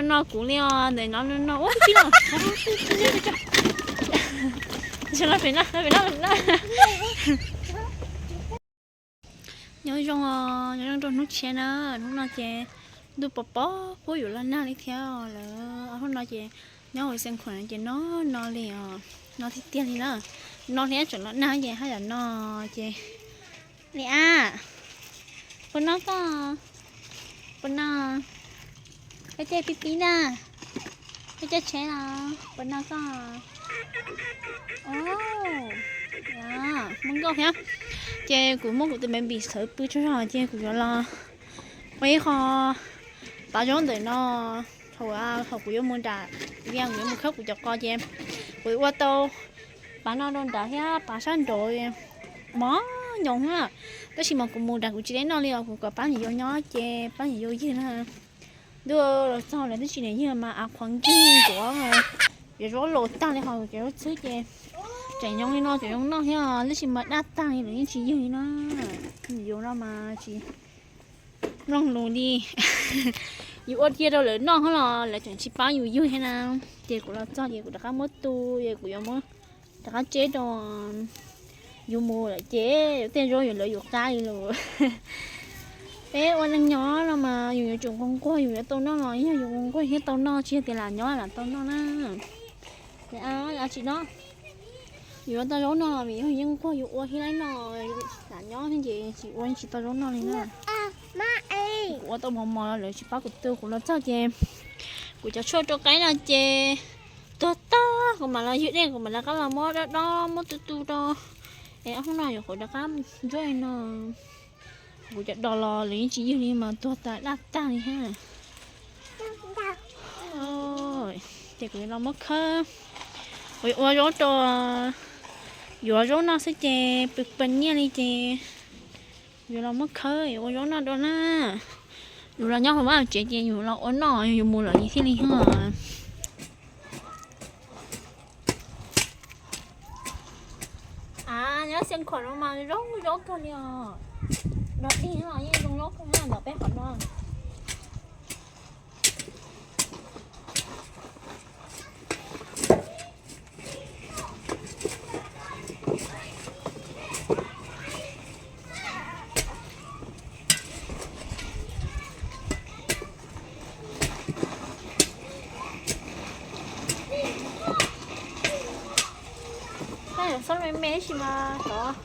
No kuv li os, ntawm no no ua pib pib no. Nyob zoo, nyob zoo rau hnub tshiab na. Hnub no ces ntuj pos pos puab yuav los nag li thiab lawm. Hnub no ces nyob hauv Xeev Khuam no ces no no li os, no tiag tiag li na. No li tseem los nag ces haj yam no ces li a. Puas noj koj? Puas noj? Koj caij pib pib na. Koj caij tsheb los puas noj koj? Muaj nkauj thiab. Ces kuv muab kuv tus baby txhawv pw tsaug zog ces kuv yuav los ua ib qho pav zaub ntawm no. Thaum, thaum kuv yuav mus nram, kuv yuav mus khawb kuv cov qos ces kuv ua tau pav no rau nrad thiab pav sab nraud mos nyoos na. Tab sis mas kuv mus nrad kuv tsis deb noj li os, kuv kom pab niam yau nyob ces pab niam yau ywg na. Ntuj los txog lawm twb tsis niam ywg mas av qhuav nkig ncuav, cov zaub laus tag li ho cov zaub txhwb ces tseem nyoos li no cov zoo noj thiab, tab sis mas daj tag li lawv yeej tsis ywg li na. Niam yau no mas tsis mloog lus li. Yus ua cia rau lawv noj hos los lawv tseem tsis pab yus ywg thiab na. Ces kuv los txog ces kuv rov qab muab tu, ces kuv yuav muab rov qab tseb rau yus mus lawm ces tej zaub yuav lawv yus qab li lawm. Peb ua neej nyob no mas yus yuav tsum nquag nquag yus yuav tau noj los yog yus nquag nquag thiaj tau noj, tsis yog tias lam nyob lam tau noj na. Ces tsis no, yus yuav tau zaub noj los vim yog yeej nquag yus ua thiaj li noj, lam nyob thiab ces tsis ua tsis tau zaub noj li na. Kuv ua tau mos mos los lawv tsis pab kuv tu, kuv los txog ces kuv cov tshuaj rau qaib no ces tuag tag, kuv mam los ywg dej kuv mam rov qab los muab dob dob muab tu tu rau. Es ob hnub no yuav qhuav rov qab ntsuab li no. Kuv cov dos los lawv yeej tsis ywg li mas tuag tas daj tag li thiab. Ces kuv yuav los muab khawb, kuv yuav ua zaub rau, yuav zaub noj xwb ces pw pw nyiaj li ces yuav los muab khawb yuav ua zaub noj rau na. Yus los nyob hauv vaj hauv tsev ces yus los ua noj yus mus lawm thiaj li ho. Av, nyob Xeev Khuam no mas zoo zaub kawg li os. Dog dig los yeej zoo zaub kawg na ntawm peb qhov no. Xob me me tab sis mas tod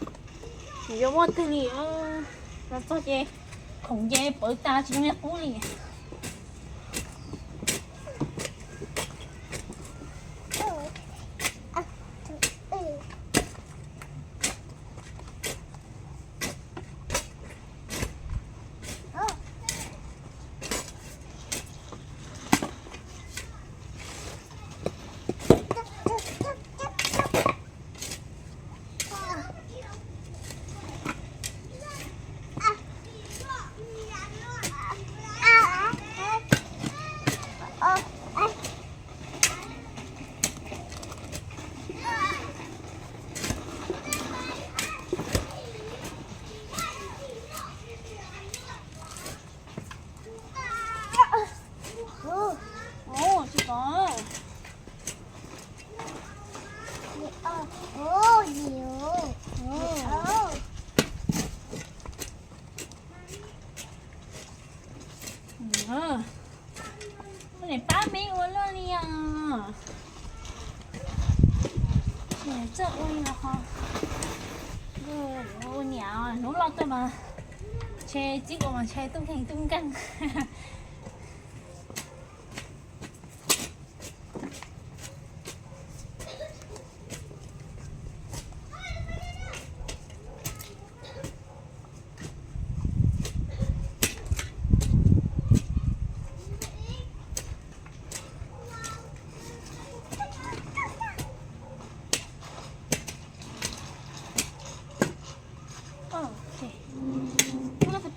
nws yuav muaj twg li. Los txog ces khoom ces pawv tas tsis zoo li qub li. Tsis tau. Ua niam pab me ua luaj li os. Txawj ua li los ho. Ua niam hnub loj tuaj mas ntshe txib ua mas ntshe tub nkeeg tub nkeeg.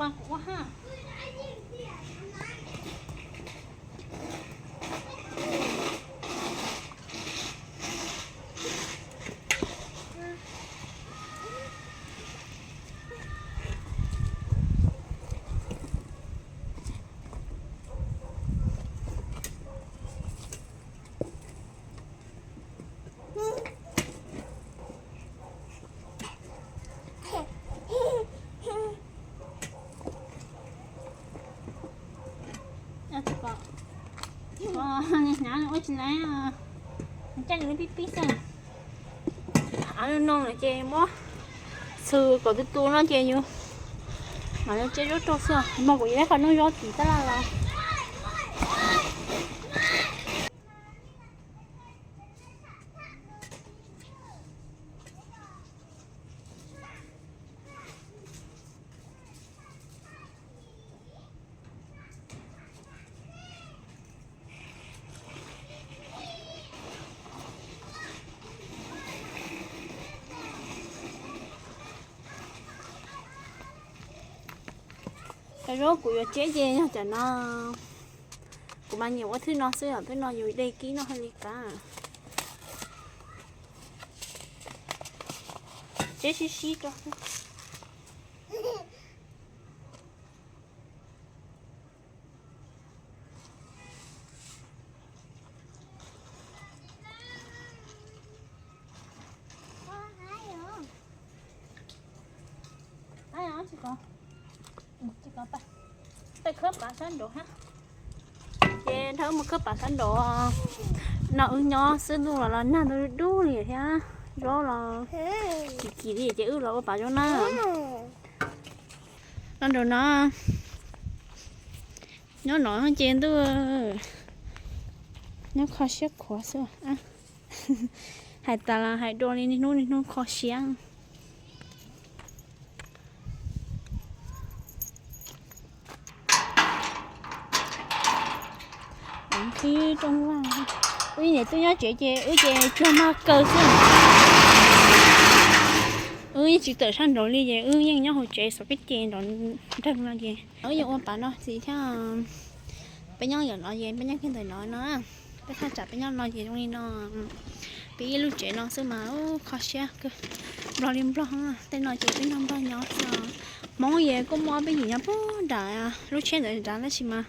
Kuv ua ha. Ua tsis laib, caij lub pib pib xwb. Av no no lawm ces muab xwb kom tu tu no ces yus mam li tseb zaub rau xwb. Hmo kuv yuav ib qho noj zaub tim tab laj los. Cov zaub kuv yuav tseb ces yog cov no. Kuv mas nyiam ua thwj no xwb, yog thwj no yus de kib noj haj li qab. Tseb sib sib rau. Peb khawb pav sab nraud hab. Ces dhau mus khawb pav sab nraud no, wb nyob xwb ntuj los los nag ntau dub li thiab, zaub los kim kim li ces wb los ua pav zaub na. No nraum no, nyob no ces ntuj, nyob kho siab khuav xwb. Hais tas los hais dua li niaj hnub niaj hnub kho siab. Wb niam tub nyob tsev ces wb ces cuag mag kaw xwb. Wb yeej tsis tawm sab nraud li ces wb yeej nyob hauv tsev xov peb ces nrov nreeg no ces wb yeej ua pav no txiv thiab. Peb nyob ntawm no ces peb nyob kiag ntawm no no. Peb thaj tsam peb nyob no ces zoo li no. Peb ib lub tsev no xwb mas kho siab kawg. Nplog li nplog, tej no ces peb nyob nplog nyob xwb. Hmoob ces kuj muaj peb yim nyob puag nram lub tsheb ntawd nrad tab sis mas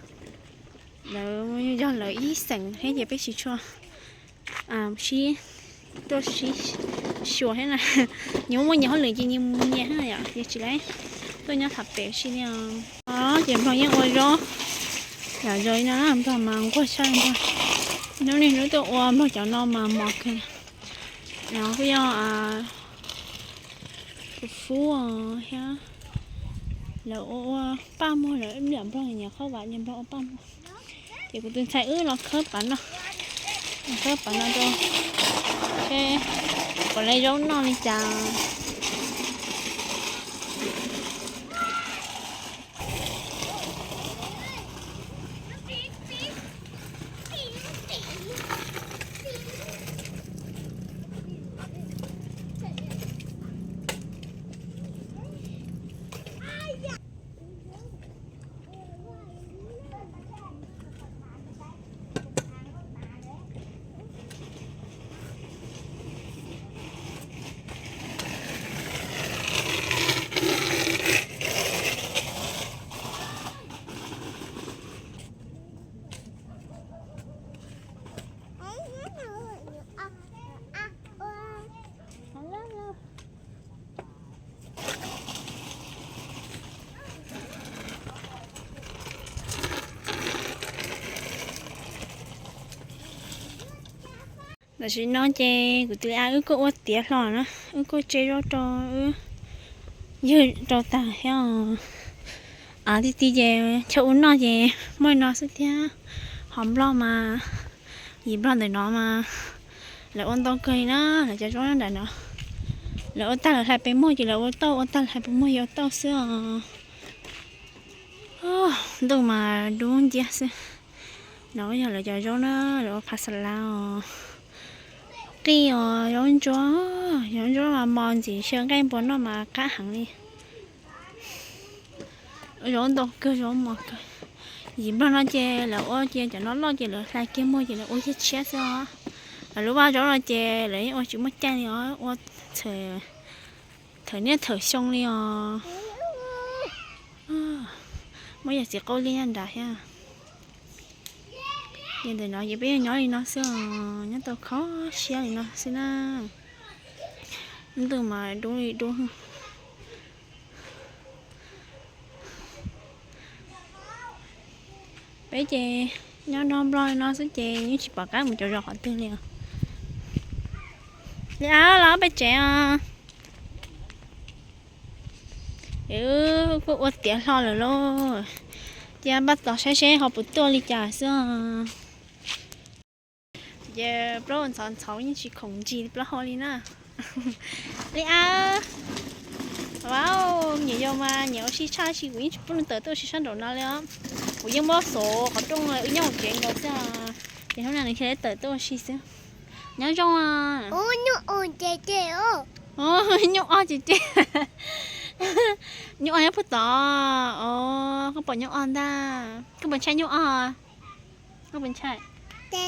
lawv yog lawv ib xeem thiab ces peb tsis tshua sib tuaj sib xyuas thiab na. Nyias muaj nyias hauj lwm ces nyias mus nyias thiab yom, ces tsis laib tuaj nyob tham pem si li. Ces nplog yeej ua zaub yam zaus li no, nplog mas nquag tshaj nplog. Hnub niaj hnub tuaj ua nplog cov no mas mos kawg. Kuj yog tus fub thiab, lawv ua ua paj muag, lawv ib yam nplog nyiam qhaub vam nyiam nplog ua paj muag. Ces kuv tus ntxhais wb los khawb pav no, khawb pav no rau, puas laib zaub noj li cas. Tam sim no ces kuv tus a wb kuj ua tiav hlo na, wb kuj tseb zaub rau wb ywg rau tag thiab. Av ti ti ces chaw ua noj ces muaj no xwb thiab. Hos nplog mas, yim nplog ntawm no mas lawv ua ntau kawg li na, lawv cov zaub nyob nram no. Lawv ua tag lawv hlais pes muag ces lawv ua tauj, ua tag lawv hlais pes muag ces ua tauj xwb os. Ntuj mas dub nciab xwb. No yog lawv cov zaub na, lawv ua phav xa lav os, qij os, zaub ntsuab, zaub ntsuab mas mos ntxim xyaw nqaij npua noj mas qab heev li. Zaub ntau kawg, zaub mos kawg. Yim nplog no ces lawv ua ces cov no loj ces lawv hlais kiag muag ces lawv ua kiag tshiab xwb os. Lawv lub vaj zaub no ces lawv yeej ua tsis muaj caij li os, ua txhawm thawm niaj thawm xyoo li os. Muaj yam txiv qau liaj nyob nrad thiab. Ces ntawm no ces peb yeej nyob li no xwb os, nyob tau kho siab li no xwb na. Lub ntuj mas dub li dub. Peb ces Nyob nrog nplog li no xwb ces yeej tsis pom qab mus cov zos qhov twg li os. Li Ab, los peb tsev os. Kuj ua tiav hlo lawm lauj. Cia npaj tos saib seb ho puas tuaj li cas xwb os. Ces plaub ntxhov ntxhov yeej tsis khoom ntsis plaub hau li na. Li Ab, vauv, niam yau mas nyiam ua si tshaj, tab sis kuv yeej tsis pub nws tawm tuaj ua si sab nraum no li os. Kuv yeej muab xov qhov rooj wb nyob hauv tsev nkaus xwb os. Ces hnub no nws thiaj li tawm tuaj ua si xwb. Nyob zoo. Nyuj o ces ces, nyuj o ces ces. Nyuj o nyob puag tod. Os, koj pom nyuj o ntag. Koj puas ntshai nyuj o? Koj puas ntshai? Ntshai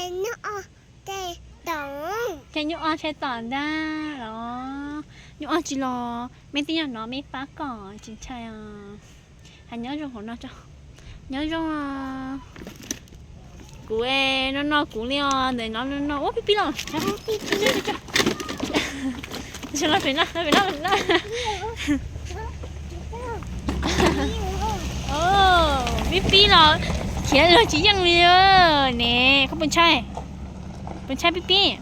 nyuj o ntshai tom ntag los? Nyuj o tsis los, mej twb nyob no mej pab koj tsis ntshai os. Hais nyob zoo hauv no tso. Nyob zoo. Kuv no no kuv li os, ntawm no no no, ua pib pib los. Pib pib los khiav luag tsis yeej li ne, koj puas ntshai? Puas ntshai pib pib?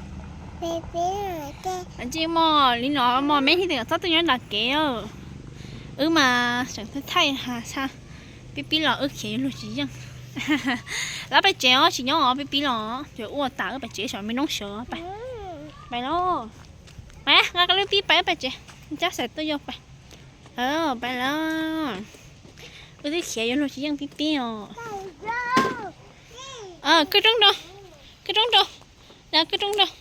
Tsis mog, li no mog, mej thiaj tsis txhob tuaj nyob nram kev. Wb mas seem thaij thaij ha xa, pib pib los wb khiav yuav luag tsis yeej. Lawv pais tsev os, tsis nyob os, pib pib los, yuav ua tas wb pais tsev saum me noob sawv. Pais, pais lauj. Pais, nqa koj lub pib pais wb pais tsev, cab xaim tuaj yog pais. Pais lauj. Wb twb khiav yuav luag tsis yeej pib pib os. Kawg roob nrog, kawg roob nrog, kawg roob nrog.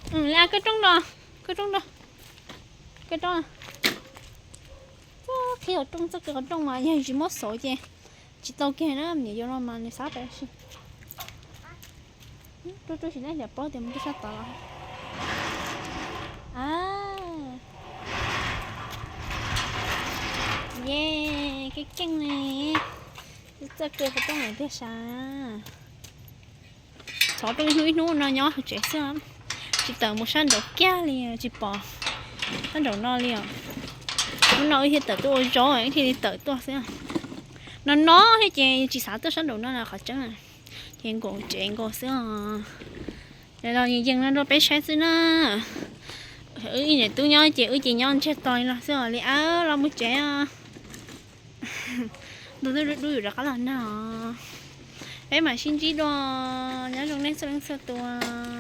Kawg roob nrog, kawg roob nrog, kawg roob. Qhib qhov rooj, txoj kev qhov rooj mas yog tsis muab xov ces tsis tau kiag na, niam yau no mas nws xav pais si. Rub rub tsis dab cov plaub tias mus rau sab tod los. Ye, keej keej li. Txoj kev qhov rooj lawm tiag sav. Thov rooj ib hnub ib hnub no nyob hauv tsev xwb, tsis tawm mus sab nraud kiag li, tsis pom sab nraum no li os. Hnub no wb thiaj tawm tuaj ua zaub, wb thiaj li tawm tuaj xwb. No no thiab ces tsis xav tuaj sab nraum no qhov tseeb, ces nkaum tsev nkaus xwb os. Los yees no rau peb saib xwb na. Wb ib niam tub nyob ces wb ces nyob ntsiag to li no xwb os. Li Ab, los mus tsev os. Ntuj twb dub dub yus rov qab los nag os. Peb mam sib ntsib dua. Nyob zoo nej txhua leej txhua tus.